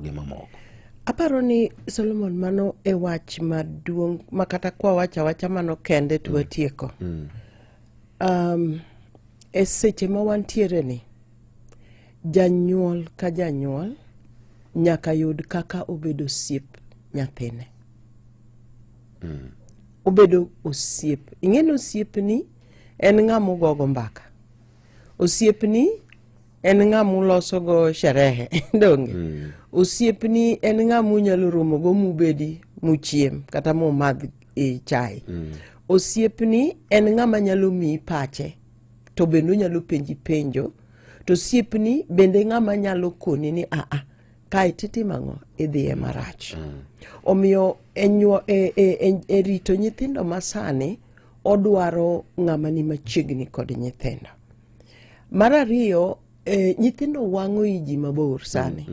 Gi mamoko. Aparo ni Solomon mano e wach maduong' ma kata kwa wacho awacha mano kende to watieko. E seche ma wantiere ni, janyuol ka janyuol nyaka yud kaka obedo osiep nyathine. Obedo osiep. Ing'e ni osiepni en ng'ama ugogo mbaka. Osiepni en ng'ama ulosogo sherehe donge? Osiepni en ng'ama unyalo romogo mubedi muchiem kata mumadh chai. Osiepni en ng'ama nyalo miyi pache to bende onyalo penji penjo. To osiepni bende ng'ama nyalo koni ni aa kae titimo ang'o idhiye marach. Omiyo e rito nyithindo masani odwaro ng'ama ni machiegni kod nyithindo. Mar ariyo, nyithindo wang'o i ji mabor sani.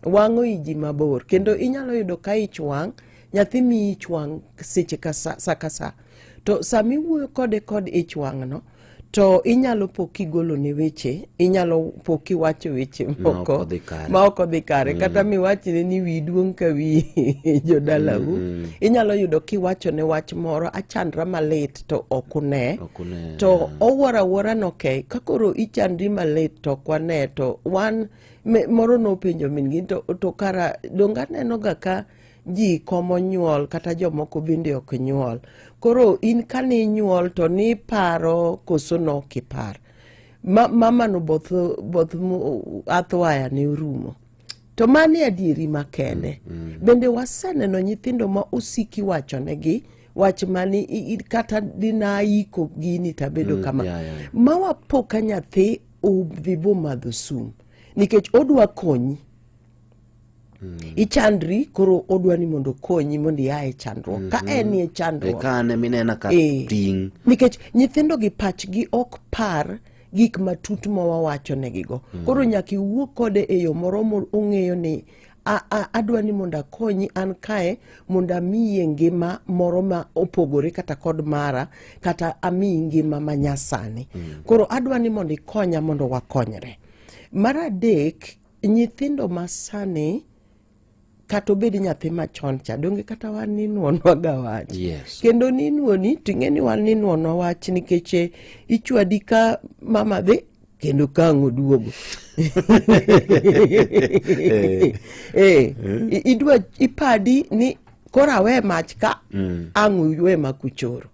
Wang'o i ji mabor kendo inyalo yudo ka ich wang', nyathi miyi ich wang' seche ka sa, sa ka sa. To sama iwuoyo kode kod ich wang' no, to inyalo po kigolo ne weche, inyalo po kiwacho weche moko ma ok odhi kare. Kata miwachne ni wiyi duong' ka wi jodalau. Inyalo yudo kiwacho ne wach moro, achandra malit to ok une. To owuoro awuora no, okay, ka koro ichandri malit to ok wane to wan moro nopenjo min gi to kara donge aneno ga ka ji komo nyuol kata jomoko bende ok nyuol. Koro in kane inyuol to niparo koso nok ipar? Mama no both, both athwaya ne orumo. To mano e adieri makende. Bende waseneno nyithindo ma osiki wachonegi wach mani kata dina iko gini tabedo kama. Ma wapo ka nyathi odhi bomadho sum nikech odwa konyi. Ichandri koro odwa ni mondo okonyi mondo ia e chandruok. Ka en e chandruok. E ka an eminena ka ting'. Nikech nyithindo gi pachgi ok par gik matut ma wawacho negigo. Koro nyaka iwuo kode e yo moro ong'eyo ni adwa ni mondo akonyi an kae mondo amiyi ngima moro ma opogore kata kod mara kata amiyi ngima ma nyasani. Koro adwa ni mondo ikonya mondo wakonyre. Mar adek, nyithindo masani kata obed nyathi machon cha donge kata wan ninuonwa ga wach. Kendo ninuoni to ing'e ni wan ninuonwa wach nikech ichwadi ka mama dhi kendo ka ang' oduogo. Idwa ipadi ni koro awe mach ka ang' uywe makuchoro.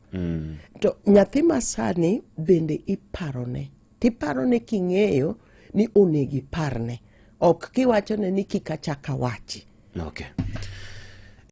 To nyathi masani bende iparone. Tiparone king'eyo ni onego iparne. Ok kiwachone ni kik achak awachi. Okay.